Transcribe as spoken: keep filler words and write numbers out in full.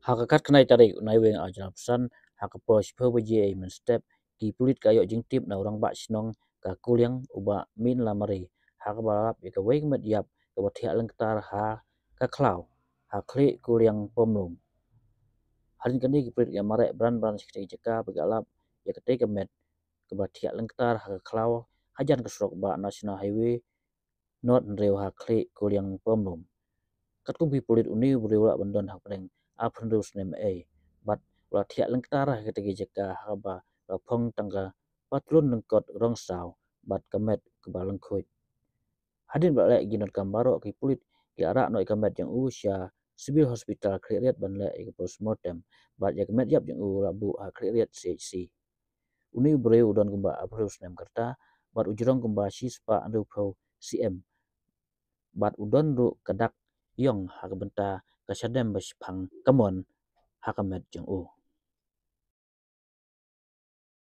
Ha ka khatkhyndai tarik u Naiwieng ar hajar arphew san, ha ka por shiphew baje mynstep, ki pulit ki la ïoh jingtip na u rangbah shnong ka Kuliang, u Bah Min Lamare, ha kaba la lap ïa kawei ka met ïap kaba thiah lyngktar ha ka khlaw ha Khlieh Kuliang Pomlum. Hadien kane ki pulit ki la mareh bran bran sha katei ka jaka bad ki la lap ïa katei ka met kaba thiah lyngktar ha ka khlaw hajan ka surok bah National Highway North hynriew ha Khlieh Kuliang Pomlum. Katkum ki pulit, une u briew u lah ban don hapdeng arphew hynriew snem ei, bad u la thiah lyngktar ha katei ka jaka ha kaba la phong tang ka patlun lyngkot rong saw bad ka met kaba lyngkhuid. Hadien ba la leh ïa ki donkam baroh, ki pulit ki la rah noh ïa ka met jong u sha Civil Hospital Khliehriat ban leh ïa ka postmortem, bad ïa ka met ïap jong u la buh ha Khliehriat C H C. Une u briew u don kumba arphew snem ka rta, bad u jrong kumba shispah hynriewphew C M, bad u don ruh ka dak ïong ha ka bynta ka shadem ba shiphang kamon ha ka met jong u.